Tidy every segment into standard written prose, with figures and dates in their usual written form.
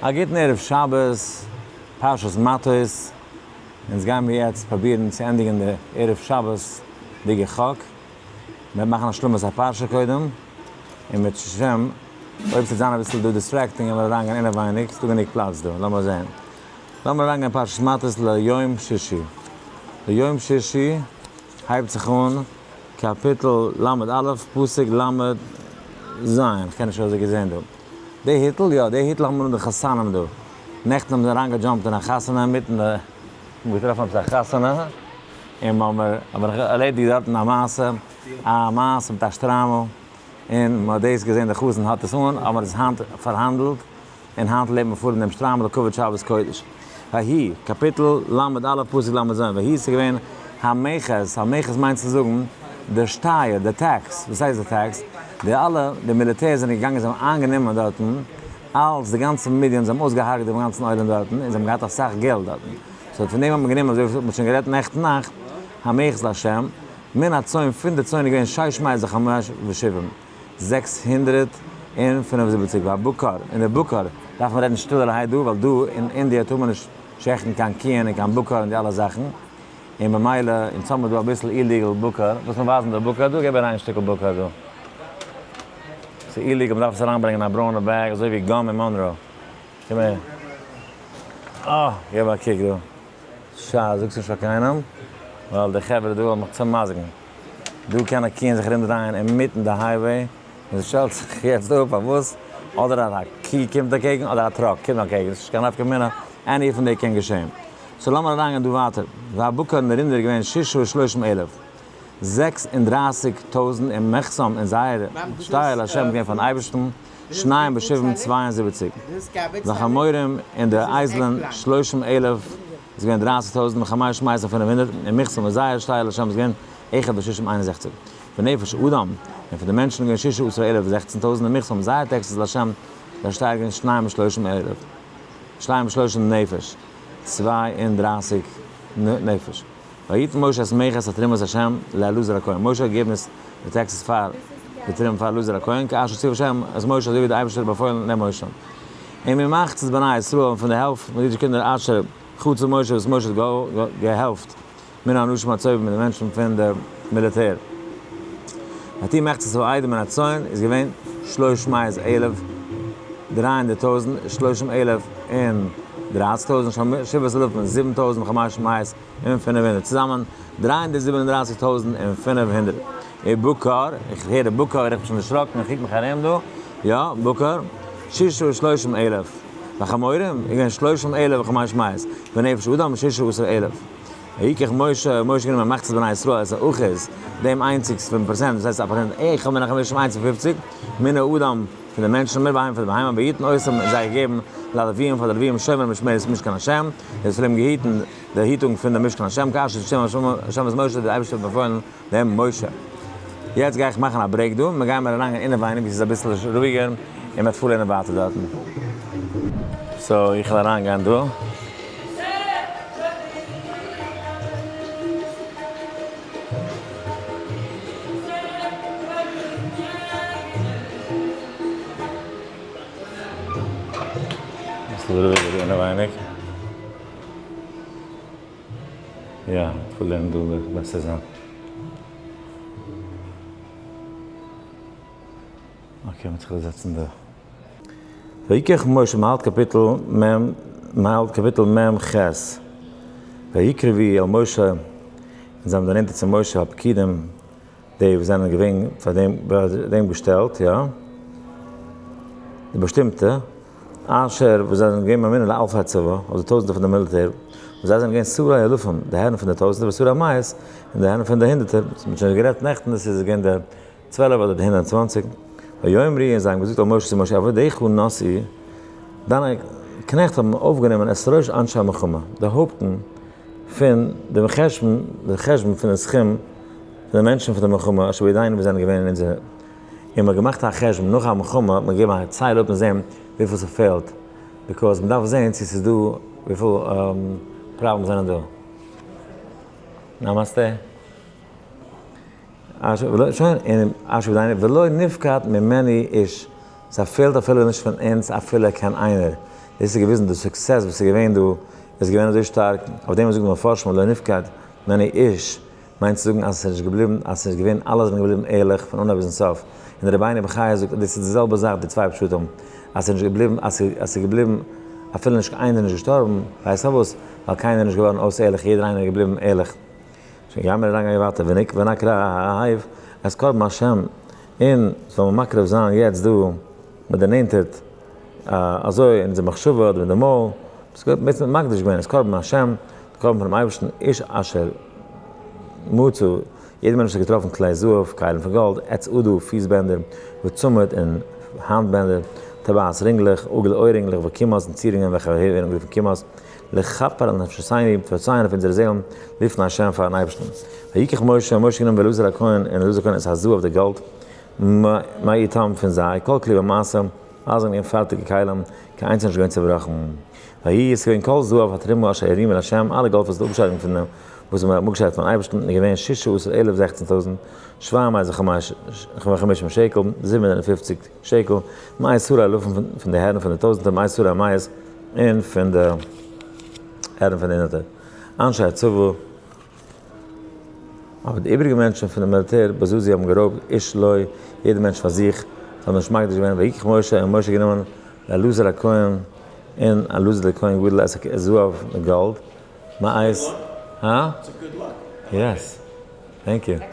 א גוטן ערב שבת, פרשת מטות, אונז גייען מיר יעצט פרובירן צו ענדיגן די ערב שבת'דיגע חק, מ'וועט מאכן השלמת הפרשה קודם, און מיט שם, אויב ס'וועט זיין אביסל דא distracting וועלן מיר אריינגיין אינעווייניג, ס'דא גענוג פלאץ דא, לאמיר זען. לאמיר אריינגיין פרשת מטות ליום שישי. ליום שישי הייבט זיך אן קאפיטל ל' פסוק ל' ז', כ'קען נישט אזוי גוט זען דא. די היטל? יא, די היטל האבן אן די חתנים דא. נעכטן האבן זיי אריינגע jump ט אין א חתונה אינמיטן די, האבן געטראפן עפעס א חתונה, און מ'האמער האב איך ערלעדיגט דארטן א מעשה, א מעשה מיט א שטריימל, און מ'האט דאס געזען די חתן האט עס אן, האבן מיר עס היינט פארהאנדלט, און היינט לעבט מען פאר אין דעם שטריימל לכבוד שבת קודש. ויהי, קאפיטל ל' פסוק ל' ז', ויהי ס'איז געווען המכס, המכס מיינט צו זאגן די שטייער, די tax, וואס הייסט די tax? די אלע, די מיליטער זענען געגאנגען זיי האבן איינגענומען דארטן אלס די גאנצע מדינה, זיי האבן אויסגעהארגעט דעם גאנצן עולם דארטן, און זיי האבן געהאט אסאך געלט דארטן, so פון דעם האט מען גענומען אזוי ווי מ'האט שוין גערעדט נעכטן נאכט, המכס לה', מן הצאן פון די צאן איז געווען שש מאות וחמש ושבעים. 675 והבקר, און די בקר דארף מען רעדן שטילערהייט דא, ווייל דא אין אינדיע טאר מען נישט שעכטן קיין קיען און קיין בקר און די אלע זאכן, און במילא אונז האמיר דא אביסל illegal בקר, ווילסט מיר ווייזן די בקר דא? געב אריין שטיקל בקר דא. ס'איז illegal, מ'דארף עס אריינברענגען אין א ברוינע bag אזוי ווי gum אין מאנרא. קום אהער. אה, געב א קוק דא. שא, זאגסט נישט פאר קיינעם, ווייל די חברה דא וועלן מיך צעמזגן. דא קען א קיען זיך ארום דרייען אינמיטן די highway, און ס'שטעלט זיך יעצט אפ פארוואס, אדער אז א קי קומט אקעגן אדער א truck קומט אקעגן, ס'נישט קיין נפקא מינה, any פון די קען געשען. so לאמיר אריינגיין דא ווייטער, והבקר און די רינדער איז געווען ששה ושלושים אלף, 36,000, און מכסם און זייער שטייער לה' איז געווען פארן אייבערשטן, שניים ושבעים 72, והחמורים און די אייזלען שלושים אלף איז געווען 30 טויזנט וחמש מאות און 500, און מכסם און זייער שטייער לה' איז געווען אחד וששים 61, ונפש אדם, און פון די מענטשן איז געווען ששה עשר אלף 16 טויזנט, און מכסם און זייער taxes לה' זייער שטייער איז געווען שניים ושלושים אלף, שניים ושלושים נפש, 32 נפש. ויתן משה את מכס התרומות השם לאלעזר הכהן, משה האט געגעבן עס די taxes פאר די תרומה פאר אלעזר הכהן, כאשר ציוה השם את משה אזוי ווי דער אייבערשטער האט באפוילן דעם משה. און ממחצית בני ישראל און פון די העלפט פון די אידישע קינדער אשר חצה משה וואס משה האט געהעלפט מן האנשים הצובאים מיט די מענטשן פון די מיליטער. ותהי מחצית העדה מן הצאן איז געווען שלוש מאות אלף 300 טויזנט שלושים אלף און 30 טויזנט שבעת אלפים 7,000 וחמש מאות און 500 צוזאמען 337 טויזנט און 500. און בקר, איך הער די בקר, איך בין שוין דערשראקן, איך קוק מיך ארום דא, יא, בקר, ששה ושלושים אלף, וחמורים, איז געווען שלושים אלף וחמש מאות, ונפש אדם ששה עשר אלף. ויקח משה, משה גענומען מחצית בני ישראל את האחוז, דעם איינציגסט פון פראצענט, דאס הייסט א פראצענט אחד מן החמישים איינס פון פופציג, מן האדם, פון די מענטשן, מן בהמה פון די בהמה, ויתן אותם, און זיי געגעבן ללוויים פאר די לוויים שומר משמרת משכן השם, די וואס פלעגן געהיטן די היטונג פון דעם משכן השם, כאשר ציוה השם את משה, דער אייבערשטער האט באפוילן דעם משה. יעצט גיי איך מאכן א break דא, מיר גייען מיר אריינגיין אינעווייניג ווי ס'איז אביסל רואיגער, און מ'וועט פארלערנען ווייטער דארטן. so איך וועל אריינגיין דא. אביסל רואיגער דא אינעווייניג. יא, פארלערנען דא וועט בעסער זיין. okay, מ'וועט זיך זעצן דא. ויקח משה, מ'האלט קאפיטל מ', מ'האלט קאפיטל מ ח. ויקרבו אל משה, און זיי האבן דערנענטערט צו משה הפקידים, די וואס זענען געווען פאר דעם, ביי דעם געשטעלט, יא, די באשטימטע, אשר וואס זיי זענען געווען ממונה לאלפי הצבא, אויף די טויזנטער פון די מיליטער, וואס זיי זענען געווען שרי אלפים, די הערן פון די טויזנטער, ושרי המאות, און די הערן פון די הונדערטער, וואס מ'האט שוין גערעדט נעכטן, דאס איז געווען די צוועלף אדער די הונדערט און צוואנציג, ויאמרו, און זיי האבן געזאגט אל משה צו משה, עבדיך נשאו, דיינע קנעכט האבן אויפגענומען את ראש אנשי המלחמה, די הויפטן פון דעם חשבון, די חשבון פון די סכום פון די מענטשן פון די מלחמה, אשר בידינו וואס זענען געווען אין אונזער, און מ'האט געמאכט א חשבון, נאך א מלחמה האט מען געגעבן א צייל אפ און זען וויפיל ס'פעלט, because מ'דארף זען צו ס'איז דא, וויפיל problems זענען דא. נאמאסטע. שוין, און אשר בידינו, ולא נפקד ממנו איש, ס'פעלט אפילו נישט פון אונז אפילו קיין איינער. דאס איז געוויזן די success וואס איז געווען דא איז געווען אזוי שטארק, אויף דעם זאגן די מפרשים לא נפקד ממנו איש, מיינט צו זאגן אז עס איז נישט געבליבן, אז עס איז נישט געווען, אלע זענען געבליבן ערליך פון אנהייב ביזן סוף, און דער רבינו בחיי זאגט אז דאס איז די זעלבע זאך די צוויי פשטים, אז עס איז נישט געבליבן, אז עס איז געבליבן אפילו נישט איינער איז נישט געשטארבן, ווייסט פארוואס? ווייל קיינער איז נישט געווארן אויס ערליך, יעדער איינער איז געבליבן ערליך. שוין גיימיר אריין גיין ווייטער, ונקרב את קרבן השם, און זאל מען מקריב זיין יעצט דא, מען דערנענטערט אזוי אין אונזער מחשבה אדער אין די מויל, וואס מען האט מקדיש געווען איז קרבן השם, די קרבן פונעם אייבערשטן, איש אשר מצא, יעדער מענטש וואס האט געטראפן כלי זהב, כלים פון גאלד, עץ אדו, פיס בענדער, וצמד און האנט בענדער, טבעת רינגלעך, עגל אוירינגלעך, וכומז און צירונגען וועלכע ווערן אנגערופן כומז, לכפר על נפשותינו, פארצייען אויף אונזערע זעלן, לפני השם פארן אייבערשטן. ויקח משה, און משה האט גענומען ואלעזר הכהן, און אלעזר הכהן את הזהב די גאלד, מאתם פון זיי, כל כלי במעשה, אלעס זענען געווען פארטיגע כלים, קיין איינס איז נישט געווען צעבראכן. ויהי איז געווען כל זהב התרומה אשר הרימו לה', אלע גאלד וואס איז אפגעשיידט פון דעם וואס מען האט אפגעשיידט פארן אייבערשטן, איז געווען ששה עשר אלף, 16,750 שקל, 750 שקל, מאת שרי אלפים פון די הערן פון די טויזנטער, מאת שרי המאות, און פון די הערן פון די הונדערטער. אנשי הצבא. אבער די איבריגע מענטשן פון די מיליטער בזו זיי האבן גערויבט איש לו, יעדער מענטש פאר זיך, זיי האבן נישט מקדיש געווען, ויקח משה, און משה האט גענומען אלעזר הכהן און אלעזר דער כהן גדול את הזהב די גאלד, מאת, הא? Yes, thank you.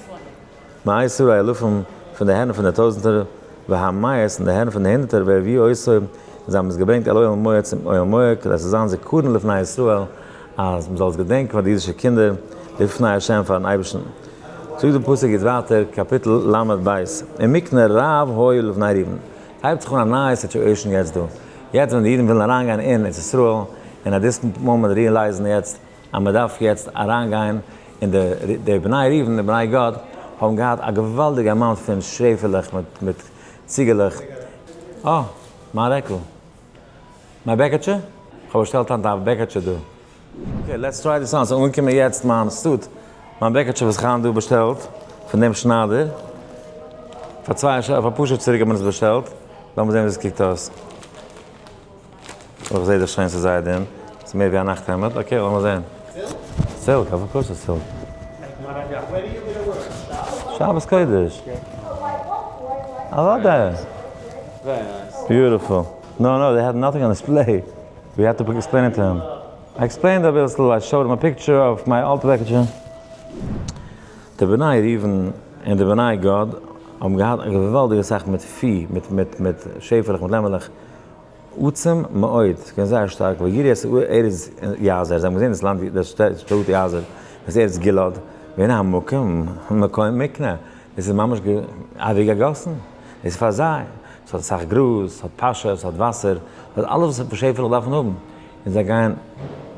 מאת שרי האלפים פון די הערן פון די טויזנטער, והמאות און די הערן פון די הונדערטער, ויביאו אותו, און זיי האבן עס געברענגט אל אוהל מועד צום אוהל מועד, כדי עס זאל זיין זכרון לפני ישראל, אז מען זאל עס געדענקען פאר די אידישע קינדער, לפני ה' פארן אייבערשטן. זאגט דער פסוק יעצט ווייטער, קאפיטל ל"ב, ומקנה רב היה לבני ראובן, הייבט זיך אן א נייע situation יעצט דא, יעצט ווען די אידן ווילן אריינגיין אין ארץ ישראל, און at this moment realize ן יעצט אז מען דארף יעצט אריינגיין, און די די בני ראובן און בני גד האבן געהאט א געוואלדיגע amount פון שעפעלעך מיט מיט ציגעלעך, אה, מיין רעקל. מיין בעקעטשע? כ'האב באשטעלט היינט א בעקעטשע דא. Okay, let's try this on. ס'איז אנגעקומען יעצט מיין suit, מיין בעקעטשע וואס כ'האב היינט דא באשטעלט פון דעם שניידער. פאר צוויי שעה, פאר אפאר שעה צוריק האט מען עס באשטעלט. לאמיר זען ווי עס קוקט אויס. איך זעה דאך שוין ס'איז זייער דין. ס'איז מער ווי א נאכט העמד. Okay, לאמיר זען. Silk, of course ס'איז silk. שבת קודש. אוודאי. Beautiful. No, no, they had nothing on display. We had to explain it to him. I explained אביסל, I showed him a picture of my אלטע בעקעטשע. די בני ראובן און די בני גד האבן געהאט א געוואלדיגע סאך מיט פי, מיט מיט מיט שעפעלעך, מיט לעמעלעך, עצום מאוד, ס'איז געווען זייער שטארק, ויראו את ארץ יעזר, זיי האבן געזען דאס לאנד, די שטאט יעזר, ואת ארץ גלעד, והנה המקום, מקום מקנה, עס איז ממש אבי געגאסן, עס איז פאר זיי, עס האט אסאך גראז, עס האט פאשע, עס האט וואסער, עס האט אלעס וואס שעפעלעך דארפן האבן, און זיי גייען,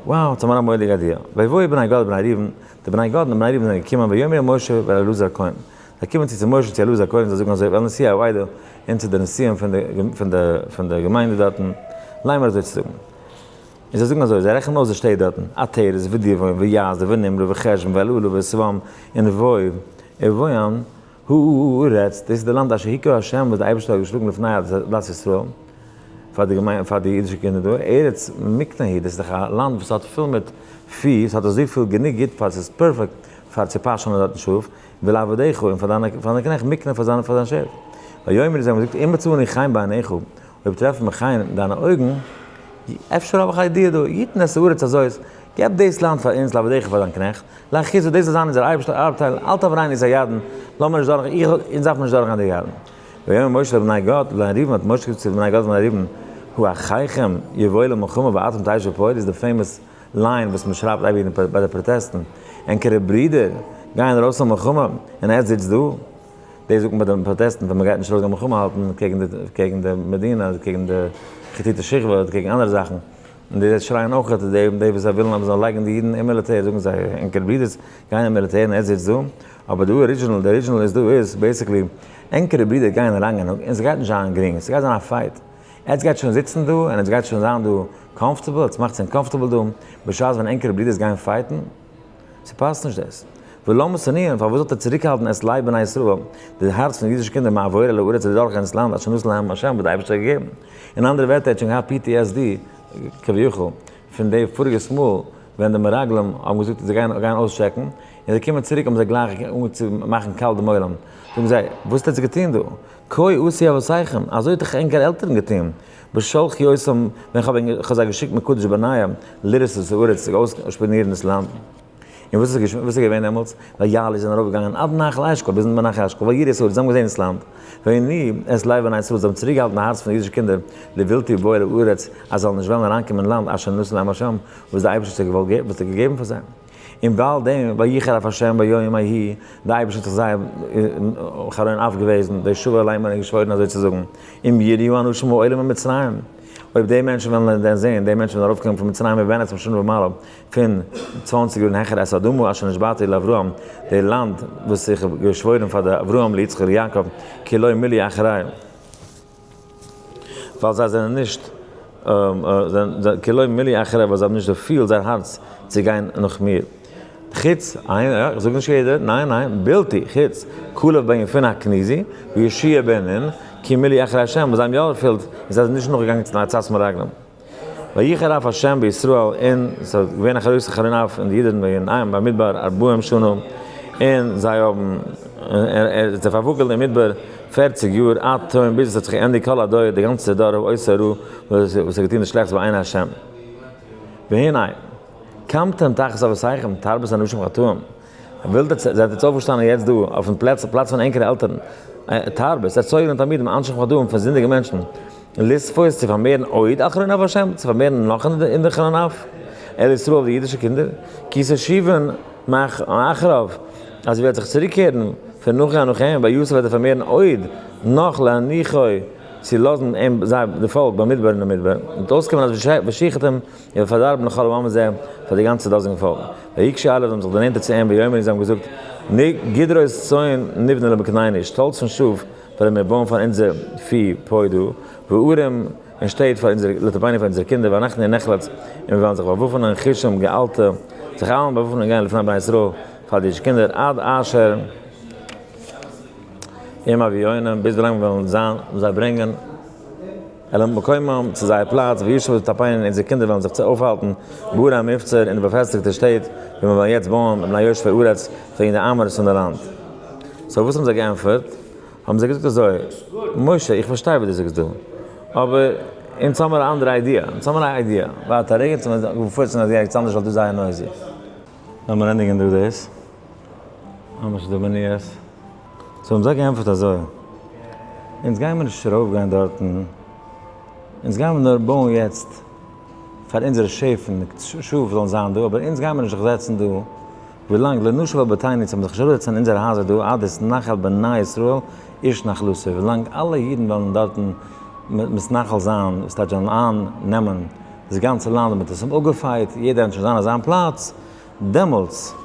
wow, האט אמאל א מורא'דיגע idea, ויבואו בני גד ובני ראובן, די בני גד און די בני ראובן זענען געקומען, ויאמרו אל משה ואל אלעזר הכהן, זיי קומען צו צו משה און צו אלעזר הכהן און זיי זאגן אזוי, ואל נשיאי העדה, און צו די נשיאים פון די פון די פון די געמיינדע דארטן, לאמר אזוי צו זאגן. און זיי זאגן אזוי, זיי רעכענען אויס די שטעט דארטן, עטרת ודיבון ויעזר ונמרה וחשבון ואלעלה וסבם ונבו ובעון הארץ, דאס איז די לאנד אשר הכה ה' וואס די אייבערשטער האט געשלאגן לפני עדת ישראל, פאר די געמיינדע פאר די אידישע קינדער דא, ארץ מקנה היא, דאס איז דאך א לאנד וואס האט פול מיט פי, עס האט אזויפיל גענוג גוט פאר עס איז perfect פאר צו פאשענען דארטן שאף, ולעבדיך, און פאר דיינע פאר דיין קנעכט מקנה פאר זיינע פאר זיין שעף. ויאמרו זיי האבן געזאגט אם מצאנו חן בעיניך, אויב טרעפן מיר חן אין דיינע אויגן, אפשר האב איך א idea דא, יתן את הארץ הזאת, געב דאס לאנד פאר אונז לעבדיך פאר דיין קנעכט, לאחוזה דאס זאל זיין אונזער ארבטייל, אל תעבירנו את הירדן, לאמיר נישט דורך, איך, אונז דארף מען נישט דורכגיין די ירדן. ויאמר משה לבני גד ולבני ראובן, האט משה געזאגט צו בני גד ובני ראובן, האחיכם יבואו למלחמה ואתם תשבו פה, דאס איז די famous line וואס מען שרייבט אייביג ביי די פראטעסטן, ענקערע ברידער גייען ארויס אין מלחמה און עטס זיצט דא, דאס זאגט מען ביי די פראטעסטן ווען מען גייט נישט ארויס גיין מלחמה האלטן קעגן די קעגן די מדינה אדער קעגן די כתית שכבה אדער קעגן אנדערע זאכן, און די שרייען אויך די די וואס זיי ווילן אז מען זאל לייגן די אידן אין מיליטער זאגן זיי ענקערע ברידערס גייען אין מיליטער און עטס זיצט דא, אבער די original די original איז דא איז basically ענקערע ברידער גייען אריינגיין און ס'גייט נישט זיין גרינג ס'גייט זיין א fight. עטס גייט שוין זיצן דא און עטס גייט שוין זיין דא comfortable, עטס מאכטס ענק comfortable דא, בשעת ווען ענקערע ברידערס גייען fight ן, ס'פאסט נישט דאס. ולמה תניאון, פארוואס זאלט איר צוריקהאלטן את לב בני ישראל, די הארץ פון אידישע קינדער מעבור אל הארץ צו דורכגיין דאס לאנד אשר נתן להם ה' וואס די אייבערשטער האט געגעבן. אין אנדערע ווערטער ער האט שוין געהאט PTSD. כביכול פון די פאריגעס מאל ווען די מרגלים האבן געזאגט זיי גייען גיין אויס check ן, און זיי קומען צוריק האבן זיי גלייך אנגעהויבן צו מאכן קאלט דעם עולם, זאגן זיי, וואס האט עטס געטון דא? כה עשו אבותיכם, אזוי האט דאך ענקער עלטערן געטון, בשלחי אותם, ווען כ'האב זיי געשיקט מקדש ברנע, לראות את הארץ, צו אויסשפיאנירן דאס לאנד. און וואס איז געווען דעמאלטס? ויעלו זענען ארויפגעגאנגען עד נחל אשכול, ביזן נחל אשכול, ויראו את הארץ, זיי האבן געזען דאס לאנד, ויניעו את לב בני ישראל, זיי האבן צוריקגעהאלטן די הארץ פון די אידישע קינדער, לבלתי באו אל הארץ, אז זיי זאלן נישט וועלן אריינקומען אין לאנד אשר נתן להם ה', וואס דער אייבערשטער האט געוואלט וואס ער האט געגעבן פאר זיי. און ווייל דעם, ויחר אף ה' ביום ההוא, דער אייבערשטער האט זיך זייער חרון אף געוועזן, וישבע לאמר און געשוואוירן אזוי צו זאגן, אם יראו האנשים העולים ממצרים, אויב די מענטשן וועלן דען זען, די מענטשן וועלן ארויפקומען פון מצרים מבן עשרים שנה ומעלה, פון 20 יאר און העכער את האדמה אשר נשבעתי לאברהם, די לאנד וואס איך האב געשוואוירן פאר די אברהם ליצחק וליעקב, כי לא מילאו אחרי. ווייל זיי זענען נישט, כי לא מילאו אחרי, ווייל זיי האבן נישט דערפילט זייער הארץ צו גיין נאך מיר. חוץ, איך זאג נישט יעדער, ניין ניין, בלתי, חוץ, כלב בן יפונה הקניזי, ויהושע בן נון, כי מילאו אחרי השם, וואס זיי האבן יא ערפילט, און זיי זענען נישט נאכגעגאנגען צו די עצת מרגלים. ויחר אף השם בישראל, און ס'איז געווען א גרויסע חרון אף אין די אידן אין עין במדבר ארבעים שנה, און זיי האבן, ער האט זיי פארוואגלט אין מדבר 40 יאר, עד תהום, ביז עס האט זיך געענדיגט כל הדור, די גאנצע דור העושה רע, וואס האט געטון די שלעכטס בעיני השם. והנה, קמתם תחת אבותיכם, תרבות אנשים חטאים, ווילט עטס, זענט עטס אויפגעשטאנען יעצט דא אויפן פלאץ פלאץ פון ענקערע עלטערן, תרבות, ערצויגענע תלמידים, אנשי חדרים פון זינדיגע מענטשן, לספות צו פארמערן עוד על חרון אף השם, צו פארמערן נאך אין די חרון אף, אל ישראל אויף די אידישע קינדער, כי תשובון מאחריו, אז איר וועט זיך צוריקקערן פון נאכגיין נאך אים, ויוסף וועט ער פארמערן עוד נאך להניחו צו לאזן אים זיי די פאלק במדבר אין די מדבר, וועט אויסקומען אז ושחתם און פארדארבן לכל העם הזה, פאר די גאנצע דאזיגן פאלק. ויקשו אליו, זיי האבן זיך דערנענטערט צו אים, ויאמרו, זיי האבן געזאגט, גדרות צאן נבנה למקנינו, שטאלץ פון שאף וועלן מיר בויען פאר אונזער פי פה דא, וערים, און שטעט פאר אונזערע, לטבנו פאר אונזערע קינדער, ואנחנו נחלץ, און מיר וועלן זיך באוואפענען, חישום, געאיילטע, זיך איילן, באוואפענען און גיין לפני בני ישראל, פאר די אידישע קינדער, עד אשר הם הביאונם, ביז ווילאנג מיר וועלן זיין, זיי ברענגען. אל מקומם, צו זייער פלאץ, וישבו לטפנו, און אונזערע קינדער וועלן זיך צו אויפהאלטן, בערי המבצר, אין די באפעסטיגטע שטעט, וואו מיר וועלן יעצט בויען, מפני יושבי הארץ, וועגן די איינוואוינערס פון די לאנד. so וואס האבן זיי געענטפערט? האבן זיי געזאגט אזוי, משה, איך פארשטיי וואס דו זאגסט דא, אבער אונז האמיר א אנדערע idea, אונז האמיר א idea, ווארט א רגע, צו מיר געפארט צו ערגעץ אנדערש ווייל דא איז זייער noisy. לאמיר ענדיגן דא דאס. ממש די מניעות. so האבן זיי געענטפערט אזוי, אונז גיימיר נישט ארויפגיין דארטן, אונז גיימיר נאר בויען יעצט פאר אונזערע שעפן, שאף זאלן זיין דא, אבער אונז גיימיר נישט זיך זעצן דא, ווילאנג לא נשוב אל בתינו, צו מיר זיך נישט אראפזעצן אין אונזערע הייזער דא, עד יתנחל בני ישראל איש נחלתו, ווילאנג אלע אידן וועלן דארטן מתנחל זיין, וואס טייטש זאלן אייננעמען דאס גאנצע לאנד און מ'האט עס אים אפגעפייט, יעדער וועט שוין זיין אויף זיין פלאץ, דעמאלטס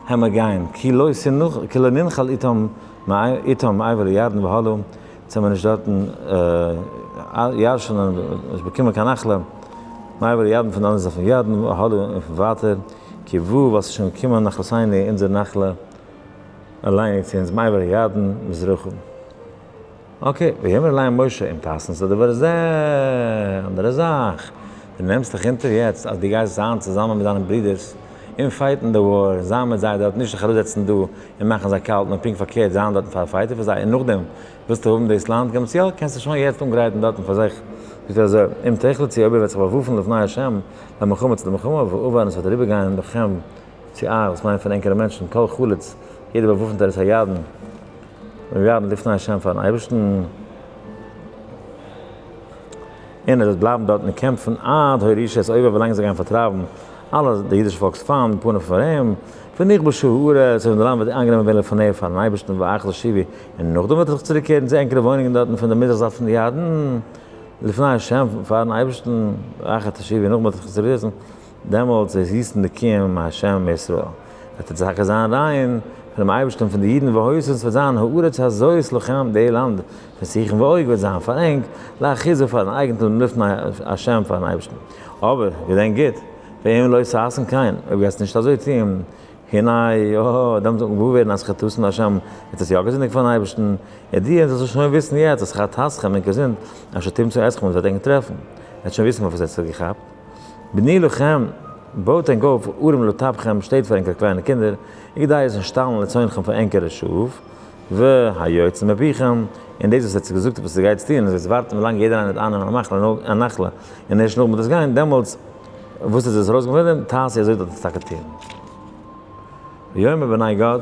העמער גיין, כי לא תנוח כי לא ננחל איתם איתם מעבר לירדן והלאה, צו מיר נישט דארטן ירש'נען, נישט באקומען קיין נחלה, מעבר לירדן פון די אנדערע זייט פון ירדן והלאה און פון ווייטער, כי וואו ווייל ס'איז שוין געקומען נחלתינו אונזער נחלה אליין צו אונז מעבר לירדן מזרחה. okay, ויאמר אליהם משה, אם תעשון את הדבר הזה, אנדערע זאך, דו נעמסט דיך אונטער יעצט אז דו גייסט זיין צוזאמען מיט דיינע ברודערס און fight ן די war, זיין מיט זיי דארט, נישט זיך אראפזעצן דא און מאכן זיי קאלט, נאר פונקט פארקערט, זיין דארטן פאר fight ער פאר זיי, און נאכדעם ווילסטו האבן דאס לאנד, גאנץ יא, קענסטו שוין יעצט אנגרייטן דארטן פאר זיך. זאגט ער אזוי, אם תחלצו, אויב איר וועט זיך באוואפענען לפני השם, למלחמה צו די מלחמה, ועבר און עס וועט אריבערגיין בכם צו אייך, וואס מיינט פון ענקערע מענטשן, כל חלוץ, יעדער באוואפנטער את הירדן, און ווערן לפני השם פארן אייבערשטן, און ער וועט בלייבן דארטן און קעמפן עד הורישו את אויביו ווילאנג זיי גייען פארטרייבן אלע די אידישע פאלקס פיינט פנים פאר אים, ונכבשה הארץ, און די לאנד וועט איינגענומען ווערן לפניו פארן אייבערשטן ואחר תשובו, און נאכדעם וועט ער זיך צוריקקערן צו ענקערע וואוינונגען דארטן פון די מזרח זייט פון די ירדן, לפני השם פארן אייבערשטן, ואחר תשובו, נאכדעם וועט ער זיך צוריקזעצן. דעמאלטס איז והייתם נקיים מה' מישראל, וועט עטס טאקע זיין ריין פונעם אייבערשטן פון די אידן, והיתה און ס'וועט זיין הארץ הזאת לכם, די לאנד פון סיחון ועוג וועט זיין פאר ענק, לאחוזה פארן אייגנטום לפני ה' פארן אייבערשטן. אבער, געדענק גוט, ואם לא תעשון כן, אויב גייסטו נישט אזוי טון, הנה, יא, דעמאלטס וועט מען געוואר ווערן אז חטאתם לה', עטס האטס יא געזינדיגט פארן אייבערשטן, דעו, זאלסטו שוין וויסן יעצט אז חטאתכם, ענקער זינד, אשר תמצא אתכם, וואס וועט ענק טרעפן, עטס שוין וויסן פארוואס עטס האט געכאפט. בנו לכם, בויט ענק אויף ערים לטפכם, שטעט פאר ענקערע קליינע קינדער, וגדיות און שטאלן לצאנכם פאר ענקערע שאף, והיוצא מפיכם, און דאס וואס עטס האט געזאגט וואס עטס גייטס טון, איז עטס ווארטן ווילאנג יעדער איינער וועט אייננעמען א מחלה א נחלה, און ערשט נאכדעם וועט עס גיין, דעמאלטס וואס עטס וועט ארויסגיין פון דעם, תעשו אזוי זאלט עטס טאקע טון. ויאמר בני גד,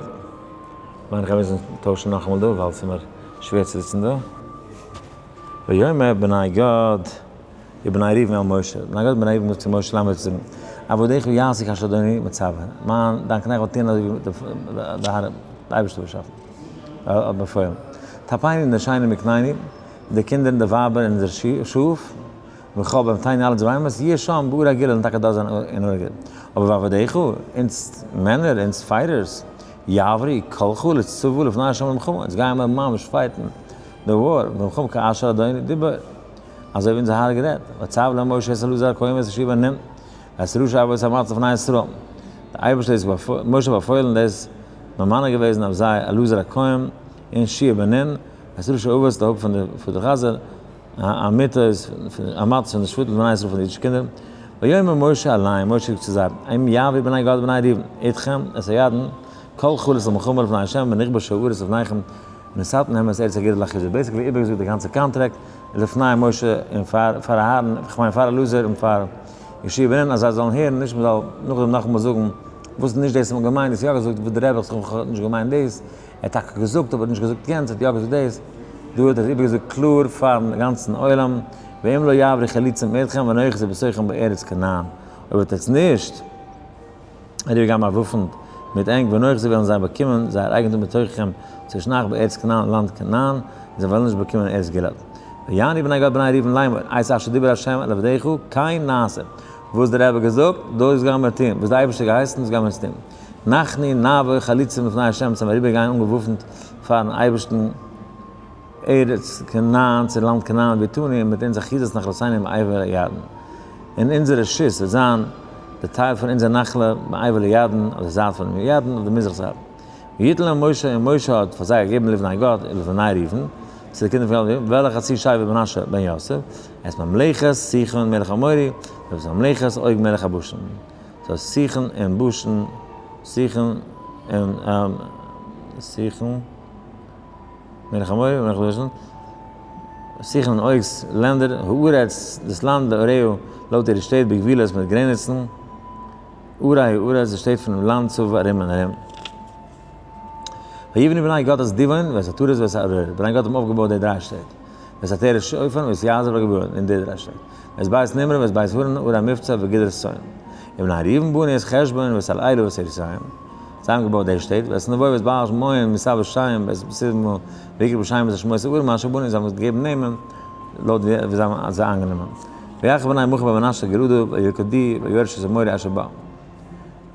מיין איך אז מיר מוזן טוישן נאכאמאל דא, ווייל ס'איז מיר שווער צו זיצן דא. ויאמר בני גד ובני ראובן אל משה, בני גד און בני ראובן זאגט צו משה לאמיר זאגן, עבדיך יעשו כאשר אדוני מצוה, מיין דיין קנעכט וועט טון אזוי ווי דער האר דער אייבערשטער האט באשאפן, האט באפוילן. טפנו נשינו מקנינו, די קינדער און די ווייבער און אונזערע שאף, וכל בהמתנו אלע אונזערע בהמות, יהיו שם בערי הגלעד און טאקע דארט זיין אין ערי הגלעד. אבער ועבדיך, אונז מענער, אונז fighters, יעברו כל חלוץ צבא לפני ה' למלחמה, אונז גייען מיר ממש fight ן די war, למלחמה כאשר אדוני דיבר, אזוי ווי אונזער האר האט גערעדט, ויצו להם משה את אלעזר הכהן ואת יהושע בן נון, ואת ראשי אבות המטות לפני ישראל. דער אייבערשטער איז משה באפוילן דאס ממנה געוועזן אויף זיי אלעזר הכהן און יהושע בן נון, ואת ראשי אבות די הויפט פון די פון די חזר המטות המטות פון די שבטים בני ישראל פון די אידישע קינדער. ויאמר משה אליהם, משה זאגט צו זיי, אם יעברו בני גד ובני ראובן אתכם את הירדן כל חלוץ למלחמה לפני ה' ונכבשה הארץ לפניכם ונתתם להם את ארץ הגלעד לאחוזה. basically איבערגעזאגט די גאנצע contract לפני משה און פאר פאר אהרן, כ'מיין פאר אלעזר און פאר יהושע בן נון אז זיי זאלן הערן, נישט מ'זאל נאכדעם נאכאמאל זאגן וואס נישט דאס האט מען געמיינט, דאס יא געזאגט, וואס דער רבי האט נישט געמיינט דאס, ער האט טאקע געזאגט אבער נישט געזאגט יענץ, ער האט יא געזאגט דאס, דא האט ער עס איבערגעזאגט קלאר פארן גאנצן עולם, ואם לא יעברו חלוצים אתכם ונאחזו בתוככם בארץ כנען, אויב וועט עטס נישט. אריבערגיין באוואפנט מיט ענק ונאחזו זיי וועלן זיי באקומען זייער אייגנטום בתוככם צווישן אייך בארץ כנען לאנד כנען, און זיי וועלן נישט באקומען ארץ גלעד. ויענו בני גד בני ראובן לאמור, את אשר דיבר ה' אל עבדיך כן נעשה, וואס דער רבי האט געזאגט, דאס גייען מיר טון, וואס דער אייבערשטער האט געהייסן, דאס גייען מיר אונז טון. אנחנו נעבור חלוצים לפני ה', צו מיר אריבערגיין אנגעוואפנט פארן אייבערשטן, ארץ כנען, צו לאנד כנען, ואתנו, און מיט אונז אחוזת נחלתנו מעבר לירדן. און אונזער רשות וועט זיין די טייל פון אונזער נחלה מעבר לירדן, אויף די זייט פונעם ירדן, אויף די מזרח זייט. ויתן להם משה, און משה האט פאר זיי געגעבן לבני גד ולבני ראובן, צו די קינדער פון גד ולראובן, ולחצי שבט מנשה בן יוסף, את ממלכת סיחון מלך האמורי, ואת ממלכת עוג מלך הבשן. so סיחון און בשן, סיחון און סיחון. מלך האמורי ומלך הבשן, סיחון און עוג'ס לענדער, הארץ, דאס לאנד, לעריה, לויט אירע שטעט, בגבולות, מיט גרעניצן, ערי הארץ, די שטעט פונעם לאנד, סביב, ארום און ארום. ויבנו בני גד את דיבון, ואת עטרות ואת ערוער, בני גד האבן אויפגעבויט די דריי שטעט, ואת עטרת שופן ואת יעזר והגבעה, און די דריי שטעט, ואת בית נמרה ואת בית הורן, ערי מבצע וגדרת צאן. ובני ראובן בנו את חשבון ואת אלעלה ואת ירושלים. זיי האבן געבויט די שטעט, ואת נבו ואת בעל מעון מסביב שם ואת סיבמה ויקרא בשם את שמות הערים אשר בנו, זיי האבן געגעבן נעמען לויט ווי זיי האבן זיי איינגענומען. ויחר בני מכיר בן מנשה גלעדה וילכדוהו וירשו את האמורי אשר בה.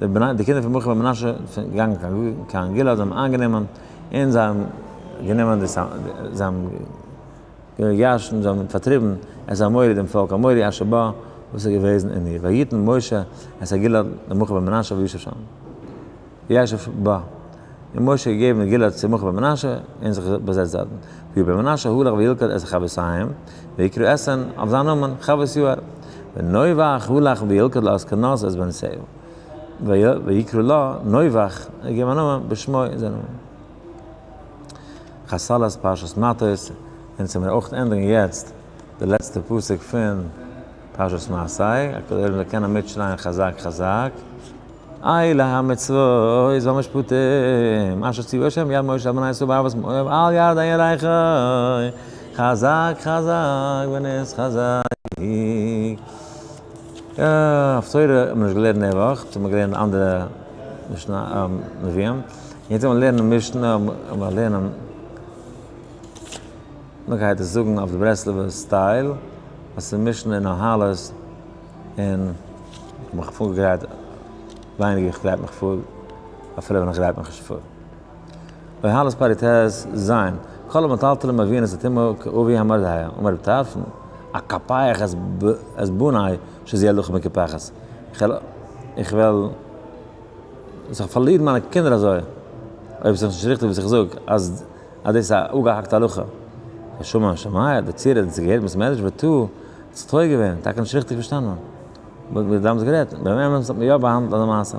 די בני די קינדער פון מכיר בן מנשה זענען געגאנגען קיין גלעד, זיי האבן איינגענומען און זיי האבן גענומען די זיי האבן געירשנט, זיי האבן פארטריבן את האמורי דעם פאלק האמורי אשר בה, וואס איז געוועזן אין איר, ויתן משה את הגלעד למכיר בן מנשה וישב שם. וישב בה. און משה האט געגעבן גלעד צו מכיר בן מנשה, און זיך באזעצט דארטן. ובן מנשה הלך וילכד את חבותיהם, ויקרא אתהן, אויף זיין נאמען, חבות יאיר. ונובח הלך וילכד לאת קנז את בנותיה. ויקרא לה, נובח, ער האט געגעבן א נאמען, בשמו, אין זיין נאמען. חסלת פרשת מטות, אונז וועמיר אויך ענדיגן יעצט די לעצטע פסוק פון פרשת מסעי, א כדי זאל קענען מיטשרייען חזק חזק, אלה המצוות והמשפטים אשר ציוה ה' ביד משה על בני ישראל בערבות מואב על ירדן יריחו, חזק חזק ונתחזק. הפטורה האט מען נישט געלערנט די וואך, האט מען געלערנט אנדערע משנה נביאים, יעצט וועל מיר לערנען משנה, מיר לערנען, מען גייט עס זאגן אויף די ברסלב'ע style, אז ס'איז משנה אין אהלות, און איך האב מיך פארגעגרייט ווייניגער איך גרייט מיך פאר, אפילו ווען איך גרייט מיך נישט פאר. אהלות פרק טז, כל המטלטלים מביאין את הטומאה כאבי המרדע, אמר רבי טרפון, אקפח את בני שזה יהיה לך מקפחת, איך וועל זיך פארלירן מיינע קינדער אזוי, אויב ס'איז נישט ריכטיג וואס איך זאג, אז דאס איז א אפגעהאקטע הלכה. ושמע שמעיה, דער צוהערער האט עס געהערט בית מדרש ותוהו, האט זיך טועה געווען, טאקע נישט ריכטיג פארשטאנען. מיר דאמאלס גערעדט, ביים אמת האט מען יא באהאנדלט אזא מעשה.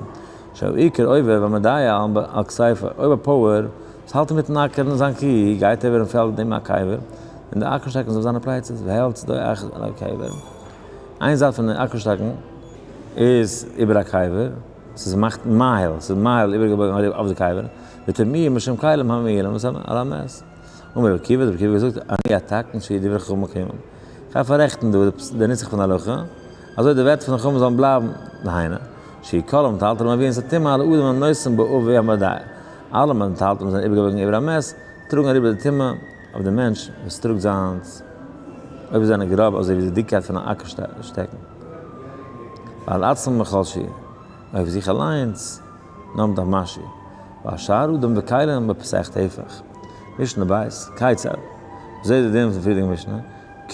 שהעיקר עובר והמדיה על כתפו, אויב א פויער וואס האלט אינמיטן אקערן זיין קי גייט איבער אין פעלד נעבן א קבר, און די אקער שטעקן איז אויף זיינע פלייצעס, והעלט צדו אחת על הקבר, איין זייט פון די אקער שטעקן איז איבער א קבר, ס'איז געמאכט מאהיל, ס'איז מאהיל איבערגעבויגן אויף די קבר, וטמאו משום כלים המאילים על המת. אמר רבי עקיבא, האט רבי עקיבא געזאגט, אני אתקן שיהיו דברי חכמים מקוימים. כ'גיי פאררעכטן דא די נוסח פון די הלכה, אזוי די ווערטער פון די חכמים זאלן בלייבן, דהיינו, שיהיו כל המטלטלים מביאין את הטומאה על האדם הנושאים בעובי המדיה, אלע מטלטלים זענען איבערגעבויגן איבער א מת, טראגן אריבער די טומאה אויף דעם מענטש וואס טראגט זיינס, אויב זיי זענען גראב אזוי ווי די דיקקייט פון א אקער שטעקן. ועל עצמם בכל שיעור, אויף זיך אליינס, נאמט א משהו. והשאר אדם וכלים בפסח טפח. משנה בית, כיצד? וויאזוי איז די דין פון פריערדיגע משנה?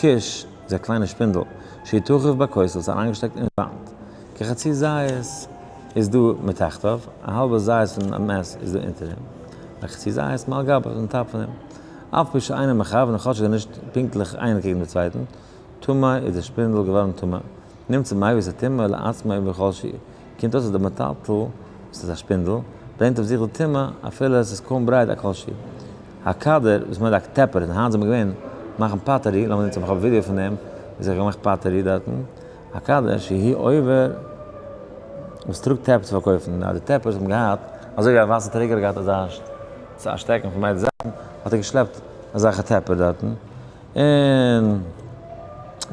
כוש איז א קליינע שפינדל, שיתוכף בכותל, ס'איז אריינגעשטעקט אין וואנט. כחצי זית איז דא מתחתיו, א האלבע זית פון א מת איז דא אונטער אים, וחצי זית מעל גביו, אויפן top פון אים. אף פי שאינם מכוון, כאטש זיי זענען נישט פונקטליך איינער קעגן דעם צווייטן, טמא איז די שפינדל געווארן טמא. נמצא מביא את הטומאה לעצמו בכל שיעור. קומט אויס אז די מטלטל, וואס איז א שפינדל, ברענגט אויף זיך די טומאה אפילו עס איז קוים ברייט א כל שיעור. הקדר, וואס מיינט א טעפער, און היינט זענען מיר געווען מאכן pottery, לאמיר נוצן, איך האב א ווידעא פון דעם, ווי זיי האבן געמאכט pottery דארטן. הקדר שהוא עובר, וואס טראגט טעפ צו פארקויפן, די טעפערס האבן געהאט, אזוי ווי א וואסער טרעגער האט געהאט אזא שטעקן פון ביידע זייטן, האט ער געשלעפט אזעלכע טעפער דארטן. און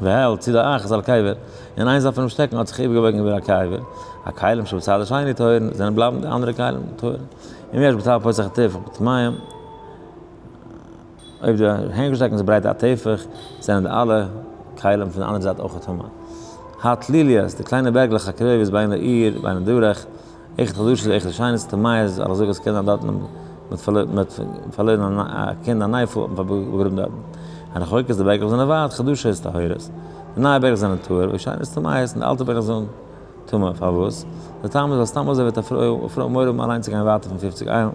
והעלט צו די אחת על קבר, און איין זייט פונעם שטעקן האט זיך איבערגעבויגן איבער א קבר, הכלים שבצד השני טהורין, זענען בלייבן די אנדערע כלים טהור. אם יש בצד פותח הטפח בטמאים, אויב די הענגשטעקן איז ברייט א טפח, זענען די אלע כלים פון די אנדערע זייט אויך טמא. התלוליות, די קליינע בערגלעך הקרובות בין לעיר ובין לדרך, אחד חדשות ואחד ישנות, טמאות, אלע זאגן אז ס'קען זיין דארטן מ'האט פארלוירן א קינד א נפל האט מען באגראבן דארטן. הרחוקות די בערגלעך זענען ווייט, חדשות טהורות. די נייע בערגלעך זענען טהור, וישנות טמאות, און די אלטע בערגלעך זענען טמא. פארוואס? די טעם איז ווייל סתם אזוי וועט א פרוי מורא האבן אליין צו גיין ווייטער פון 50 איילן.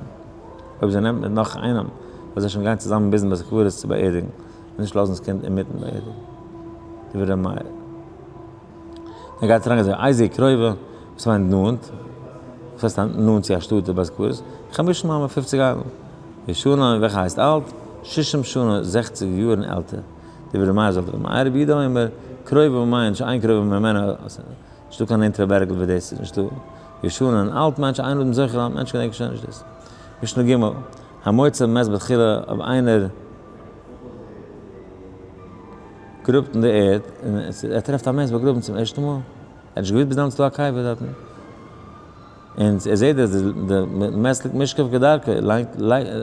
אויב זי נעמט מיט נאך איינעם וועט זיי שוין גיין צוזאמען ביזן בית הקברות צו באערדיגן, און נישט לאזן דאס קינד אינמיטן באערדיגן. דברי ר' מאיר. ער גייט פרעגן אזוי, איזהו קרובה, וואס מיינט נאנט? וואס הייסט נאנט צו א שטאט די בית קברות? חמשים אמה, 50 איילן. ישנה, און וועלכע הייסט אלט? שישים שנה, 60 יארן עלטער. דברי מאיר זאגט רבי מאיר, רבי יהודה אומר, קרובה מיינט שאין קרובה ממנה, נישטא קיין נענטערע בערגל ווי דאס איז נישטא. ישנה, און אלט מיינט שאין אדם זוכר, א מענטש געדענקט שוין נישט דאס. משנה ג', המוצא מת בתחילה, אויב איינער. גראבט אין די ערד, און ער טרעפט א מת באגראבן צום ערשטן מאל, ער האט נישט געוואוסט ביז דעמאלטס איז דא א קבר דארטן, און ער זעט אז די מת ליגט משכב כדרכו,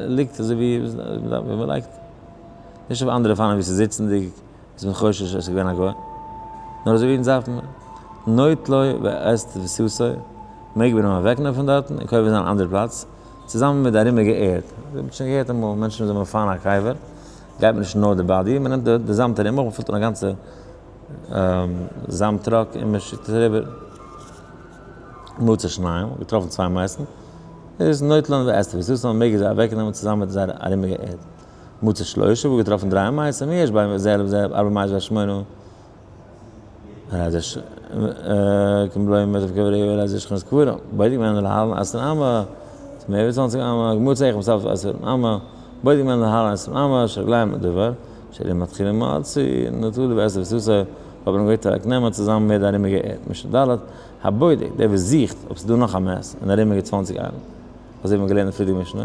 ליגט אזוי ווי מען לייגט, נישט אויף אנדערע אופנים ווי ס'איז זיצנדיג, איז מען חושש אז ס'איז געווען א גוי, נאר אזוי ווי אונז דארפן, נוטלו ואת תבוסתו, מעג מען אים אוועקנעמען פון דארטן און קובר זיין אן אנדערע פלאץ, צוזאמען מיט די ארומיגע ערד. איר האט שוין געהערט אמאל מענטשן וואס זענען מפנה א קבר, גייט מען נישט נאר די body, מען נעמט די זאמד ארום אויך, מען פילט אן א גאנצע זאמד truck און מען שיקט עס אריבער. מצא שניים, געטראפן צוויי מתים, איז נוטלן ואת תבוסתן, מעג ער זיי אוועקנעמען צוזאמען מיט זייער ארומיגע ערד. מצא שלושה, געטראפן דריי מתים, יש בין זה לזה ארבע מאות ושמונה. כמלוא מאת קברי הרי זה שכונת קבורה. בודק ממנו להלן עשר אמה, מער ווי 20 אמה, גמור צריך בסוף 10 אמה, בודק ממנו להלן 10 אמה, שרגליים לדבר, שאם מתחילים מוציא, נטול ועשר וסוסה, האט מען געוועט נעמען צוזאמען מיט די ארומיגע ערד. משנה ד', הבודק, דער וואס זוכט אויב ס'איז דא נאך א מת אין ארומיגע 20 איילן, אזוי ווי מ'האט געלערנט אין פריערדיגע משנה,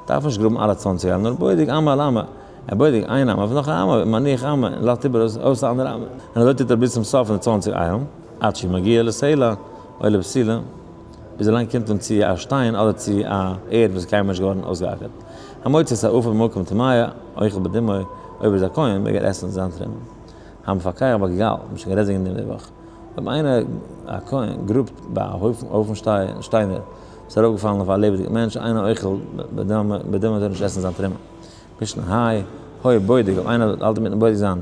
דארף נישט גראבן אלע 20 איילן, נאר בודק אמה על אמה. ער בודק איין אמה אויף נאך א אמה, מניח אמה, און לאזט איבער אויס א אנדערע אמה. און אזוי טוט ער ביז צום סוף פון די 20 איילן, עד שמגיע לסלע או לבתילה, ביז ער אליין קומט אן צו א שטיין אדער צו א ערד וואס איז קיינמאל נישט געווארן אויסגעאקערט. המוציא את העפר במקום טמאה, אוכל בדמו, אויב ער איז א כהן מעג ער עסן זיין תרומה. המפקח בגל, מ'האט שוין גערעדט וועגן דעם די וואך. אויב איינער, א כהן, גראבט ביי א הויפן שטיינער וואס איז ארויפגעפאלן אויף א לעבעדיגן מענטש, אינו אוכל בדמו, טאר נישט עסן זיין תרומה. משנה ה', היה בודק, אויב איינער האלט אינמיטן בודק זיין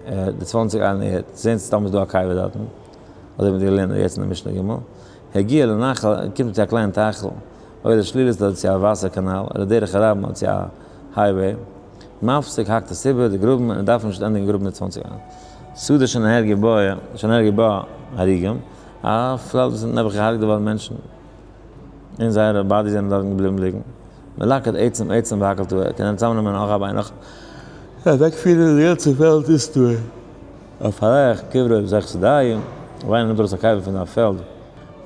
די 20 איילן ערד, זעהן צו סתם איז דא א קבר דארטן, אזוי ווי מ'האט געלערנט יעצט אין די משנה ג', הגיע לנחל, קומט צו א קליין טייכל, או לשלולית אדער צו א וואסער קאנאל, אדער דרך הרבים אדער צו א highway, מפסיק האקט עס איבער די גראבן און ער דארף נישט ענדיגן גראבן די 20 איילן. שדה שנהרגו בה, שנהרגו בה הרוגים, א פעלד וואס זענען נעבעך געהארגעט געווארן מענטשן, און זייערע bodies זענען דארטן געבליבן ליגן. מלקט עצם עצם והכל טהור, קען ער צוזאמנעמען נאך א ביין נאך אוועקפירן די גאנצע פעלד איז טהור. הפרך קברו בתוך שדהו, אויב איינער נעמט ארויס א קבר פון זיין פעלד,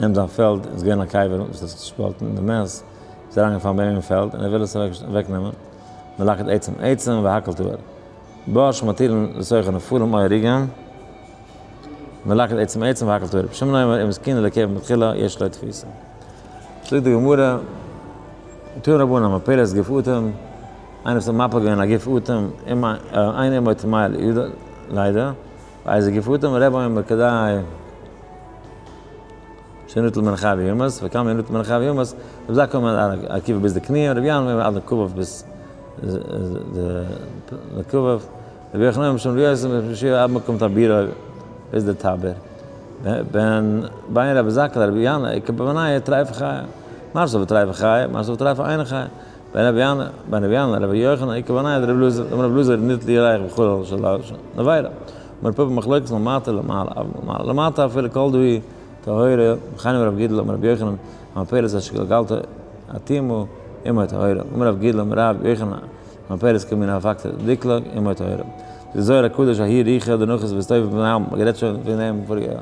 נעמט זיין פעלד, איז געווען א קבר וואס האט זיך צושפאלטן און די מת איז אריינגעפאלן ביי אים אין פעלד און ער וויל עס אוועקנעמען, מלקט עצם עצם והכל טהור. בור שמטילין לתוכו נפלים או הרוגים, מלקט עצם עצם והכל טהור. רבי שמעון אומר אם התקינה לקבר מתחילה יש לו תפיסה. זאגט די גמרא, תנו רבנן המפלת גוף אדם, איינער וואס האט מפיל געווען א גוף אדם, אין אמו טמאה לידה, ואיזה גוף אדם, רבי אומר כדי שנוטל מן החי וימות, וכמה ינוטל מן החי וימות, רבי זכאי אומר עד עקיבא ביז די קניען, רבי ינאי אומר עד לקבב ביז די קבב, רבי יוחנן אומר משום רבי יוסי משום רבי יהושע עד מקום טבירו ביז די טבר. בין בין רבי זכאי לרבי ינאי, איכא בינייהו טריפה חיה, מר סבר טריפה חיה, מר סבר טריפה אינה חיה. בין רבי ינאי, בין רבי ינאי לרבי יוחנן, איכא בינייהו דרבי אלעזר, דאמר רבי אלעזר ניטל ירח בחלל של נבילה. אמר פפא מחלוקת מלמטה למעלה, אבל מלמעלה למטה אפילו כל דהי טהורה, וכן אמר רב גידל אמר רבי יוחנן, המפלת אשר גלגלתו אטימו, אמו טהורה. אמר רב גידל אמר רבי יוחנן, המפלת כמין הפקתא דיקלא, אמו טהורה. די זוהר הקדוש ההיא רוחא דנחת וסתיו בני עלמא, מ'האט גערעדט שוין פון דעם פאריגע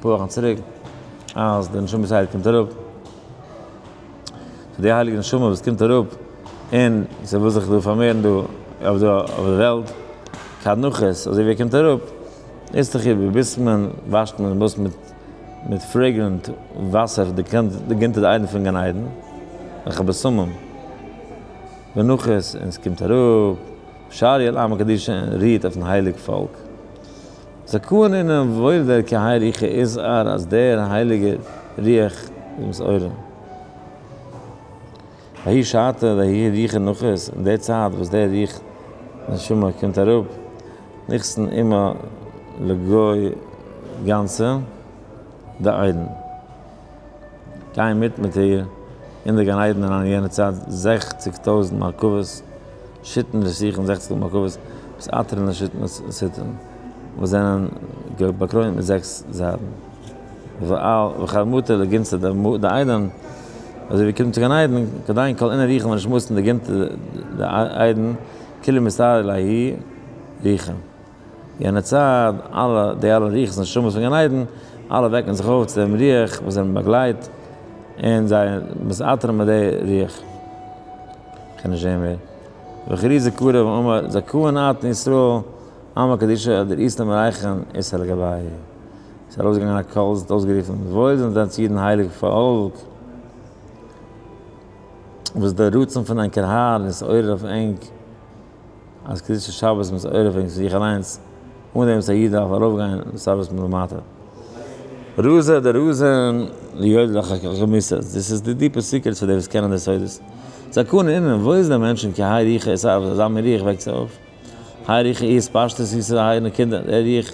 פאר וואכן צוריק, אז די נשמה ישראל קומט אראפ, סאו די הייליגע נשמה וואס קומט אראפ און ס'וויל זיך דא פארמערן דא אויף די וועלט, כד נחית, אזוי ווי ער קומט אראפ, איסתכי בביסמין, וואשט מען דאס מיט מיט fragrant וואסער, די גענטע די איידן פון גן עדן, וועלכע בשמים, ונחית, און ס'קומט אראפ, שרא על עמא קדישא און רוהט אויפן הייליג פאלק. זכאין אינון וואויל דער כי האי רוחא אתער אז דער הייליגער רוח איז מתעורר. בההיא שעתא דההיא רוחא נחית, אין די צייט וואס דער רוח נשמה קומט אראפ, נכסן עמה לגוי גנתא דעדן. גייען מיט מיט איר אין די גן עדן אריין אין יענע צייט 60,000 מרכבות, שיתין רתיכין 60 מרכבות, מתעטרין לשיתין סיטרין, וואס זענען באקרוינט מיט זעקס זייטן. וכד מטו לגנתא דעדן, אזוי ווי קומט צו גן עדן, כדין כל אינון רוחין ונשמתין דגנתא דעדן, כולהו מתערו לההיא רוחא. יענע צייט, אלע, די אלע רוחות און נשמות פון גן עדן, אלע וועקן זיך אויף צו דעם רוח וואס זיי באגלייט, און זיי מתעטרן מיט די רוח. כ'קען נישט זען מער. וכרוזא קרא ואמר, זכאין אתון ישראל, עמא קדישא, דאית למרייכון אתער לגבייהו. ס'איז ארויסגעגאנגען א קול, עס האט אויסגערופן, וואויל זענט ענץ אידן הייליג פאלק, וואס דער רצון פון ענקער האר איז עורר אויף ענק, אז קדושת שבת מוז עורר ווערן צו זיך אליינס, אן דעם וואס א איד דארף ארויפגיין לשרפת מלמטה. רזא דרזין ליודעי חכמתא, דאס איז די deep ע secrets פאר די וואס קענען די סודות. זכאין אינון, וואויל איז די מענטשן כי האי רוחא אתער וואס אזא מין רוח וועקט זיי אויף. האי רוחא אתפשטות איז האי נקודה, דער רוח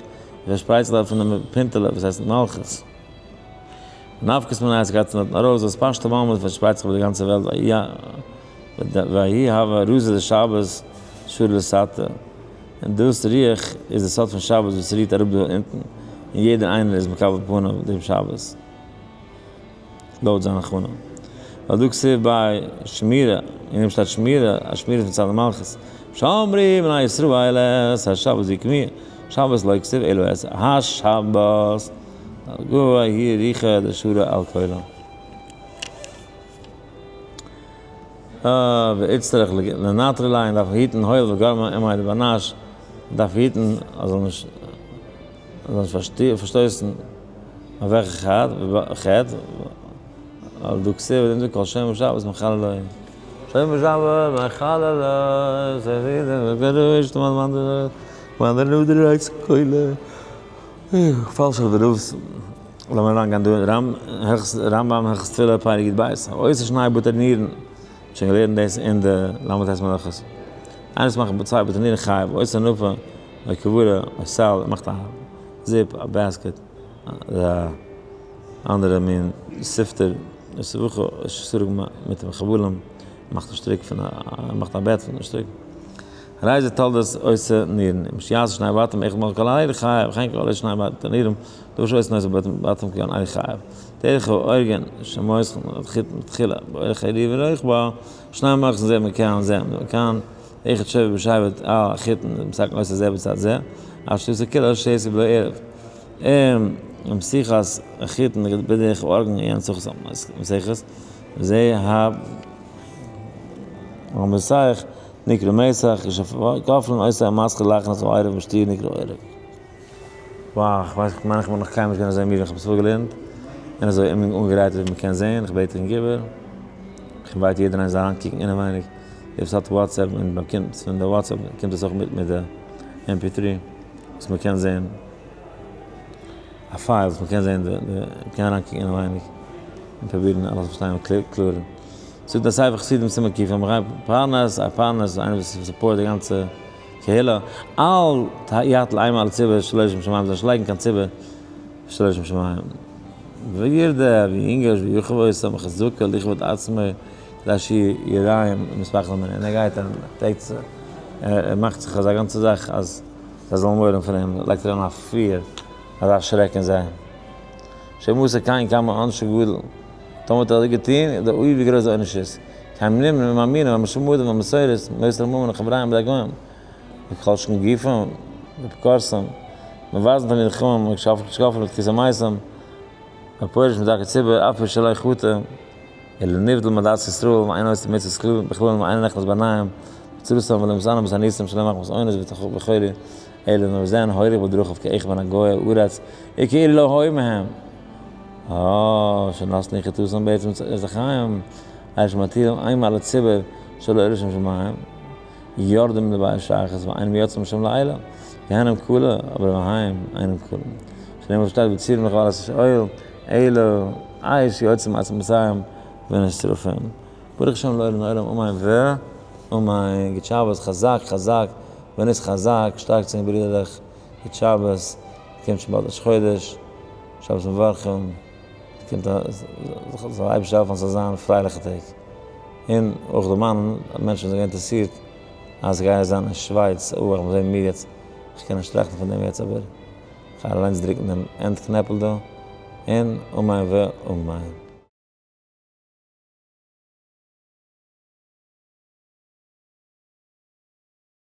פארשפרייט זיך דארט פונעם פינטעלע וואס הייסט מלכות. נפקת מיניה ס'גייט פון דארטן ארויס, ואתפשטא בעלמא פארשפרייט זיך איבער די גאנצע וועלט, ויהי הוה רזא דשבת שרא לתתא, און דאס רוח איז די סוד פון שבת וואס רוהט אראפ דא אונטן, און יעדער איינער איז מקבל פניו דעם שבת לויט זיין הכנה. ווייל דא כתיב ביי שמירה, אין דעם שטייט שמירה, א שמירה פון צד המלכות, שמרו בני ישראל את השבת ויקיימוה, שבת לא כתיב אלא את השבת, גאר ההיא רוחא דשרא על כולם. ואיצטריך לנטרא ליה, דארף היטן הואיל וגרמא עמיה דבר נש, דארף היטן אז זאל נישט פארשטויסן אויף וועלכע חטא, ווייל דא כתיב און דא כל שומר שבת מחללו, שומר שבת מחללו, לאמיר אריינגיין דא אין רמב ם הלכות תפילה פרק י ב, העושה שני בטרנירן, שוין געלערנט דאס אין די ל"ט מלאכות, איינער וואס מאכט צוויי בטרנירן חייב, העושה נפה או כברה או סל, ער מאכט א זיפ, א basket, אדער א אנדערע מין סיפטער, או סבכה או שסרג מיט חבלים, מאכט א שטריק פון א, מאכט א בעט פון א שטריק. הרי זה תולדות עושה נירן, אם שיעשה שני בתים אחד מלך כל אלה חייב, וכן כל שני בתים נירן, דבר שעושה נושא בתים כגון אלה חייב. דרך האורגן שמויס מתחילה באורך הירי ולא יכבה, שניים מלך זה מכאן זה מכאן, אחד שב בשבט על החיתן, משחק עושה זה בצד זה, עד שתעשה כאילו שיעשה בלא ערב. אם שיחס החיתן בדרך אורגן אין סוכס מסיחס, זה המסך נקרא מסך, כשכפלן עושה המסך להכנס ערב משתיר נקרא ערב. וואו, איך ווייס, איך מיין איך בין נאך קיינמאל נישט געווען אזוי מיד ווען איך האב עס פארגעלערנט, און אזוי אנגעגרייט ווי מ'קען זען, איך בעט און גיב. איך invite יעדער איינער זאל אריינקוקן אינעווייניג, דער וואס האט WhatsApp און באקומט פון די WhatsApp קומט עס אויך מיט מיט די MP3 וואס מ'קען זען, א file וואס מ'קען זען די, מ'קען אריינקוקן אינעווייניג און פרובירן אלעס פארשטיין קלארער. זאגט דער ספר חסידים סימן ק' המחייב פרנס, א פרנס איז איינער וואס support די גאנצע קהילה, אל יטיל אימה על ציבור שלא לשם שמים, זאל נישט לייגן קיין ציבור שלא לשם שמים. וירדה וינגש וירחב אותם חזקה לכבוד עצמו כדי שיראים ומספח למנה, און ער גייט און טעגט זיך, ער מאכט זיך אזא גאנצע זאך אז זיי זאלן מורא האבן פון אים, לייגט אריין א fear, אזא שרעק אין זיי. שמוסר קיין כמה עונשו גדול, טאמער האט ער אזוי געטון, איז דער אוי ווי גרויס די עונש איז. קיין נמנע ממאמינים המשומדים והמסורת, מוסר ממון וחבריהם בידי גוים, וכל שכן גופם ובקורסם, מבזן תלמידי חכמים וכשפלים לתחיית המתים, ופורש מדרכי ציבור, אף שלא חטא, אלא נבדל מעדת ישראל, ואין עושה מצוות בכלל, ואין נכנס בעיניים, בצרותם ולא מתענה בתעניתם שלא מחמת אונס וחולי, אלא נאר זען הולך בדרכיו כאחד מן הגויי הארץ, וכאילו לא היה מהם. אה, שנתנו חטאתם בעצם את החיים, אש מטילים אימה על הציבור שלא לשם שמים, יורדים לבית שחת ואינם יוצאים משם לילה, גיהנם כולה, אבער והם אינם כולים. שנאמר שטייט בצירים לכל השאול, אלו אש יוצא מעצמותיהם ונשרפים. ברוך השם לעולם לעולם אמן ואמן. גוט שבת חזק חזק ונתחזק, שטארקט זיך ברידערלעך, גוט שבת, קומט שוין באלד ראש חודש, שבת מברכים, קומט א, זאל אייבערשטער העלפן אז ס'זאל זיין פרייליכע טעג. און אויך דערמאנען אז מענטשן זענען אינטערעסירט אז כ'גיי זיין אין שווייץ, אוי איך בין אזוי מיד יעצט, איך קען נישט טראכטן פון דעם יעצט אבער כ'גיי אליינס דרוקן דעם end קנעפל דא, און אמן ואמן.